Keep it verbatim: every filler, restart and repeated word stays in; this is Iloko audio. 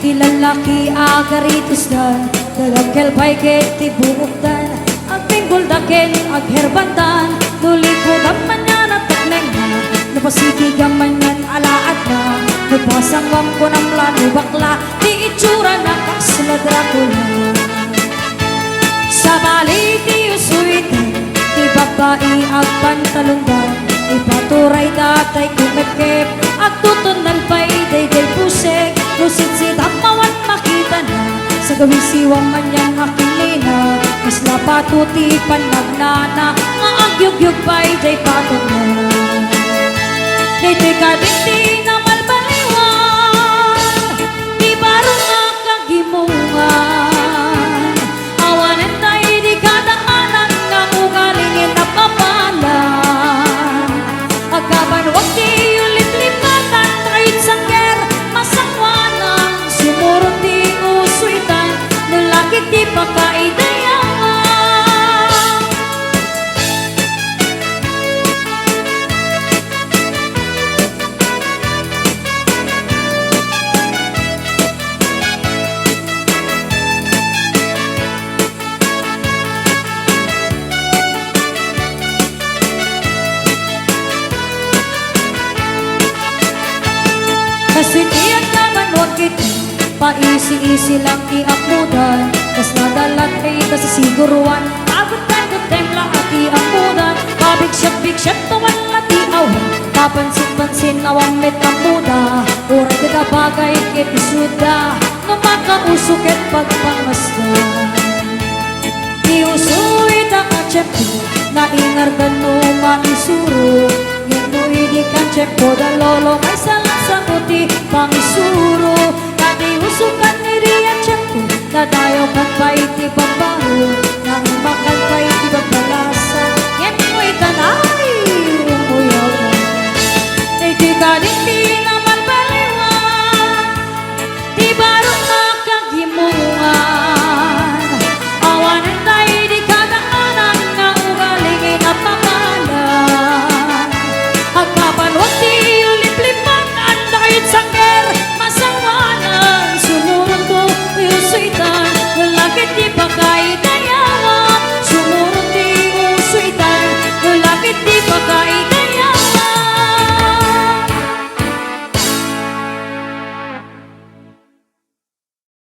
Ti lallaki, agaritosdan, dadagkel pay ket ti buokdan, agpinggolda ken agherbandan, no likudan man yan a teknengna, no pasikigan man yan a laadna, no pasanguam kunam la no bakla, ti itsurana kasla Dracula. Sabali ti usuitan, ti babbai agpantalondan, ipaturayda tay kumepkep, agtutonnal pay daydiay pusek, no sidsida mawan makitana, sagawisiwan man yan a kinina, kasla pato ti pannagnana, nga agyugyug pay diay patokna. Daytoy kadin ti nabalbaliwan, ti baro nga kagimongan. Awanen tay di kadaanan nga ugali nga napapalan. Agkabanwag ti uliplipatan, kayat sangker, masanguanan, sumurot ti usuitan, no laki ti pakaidayawan. Kas iti agkabanwag ket paisi-isi lang ti ammodan, kas nadalat ay kasisiguruan, aguttan-guttem la ti ammodan, pabigsiat-bigsiat tuan la ti awan, papansin-pansin awan met ammoda, uray dagiti bagay ket isuda, no makauso ket pagpangasdan. Ti usuitan a tiempo, naingardan no maisuro, ngem no idi kan tiempo da lolo, maysa lang sako ti pangisuro.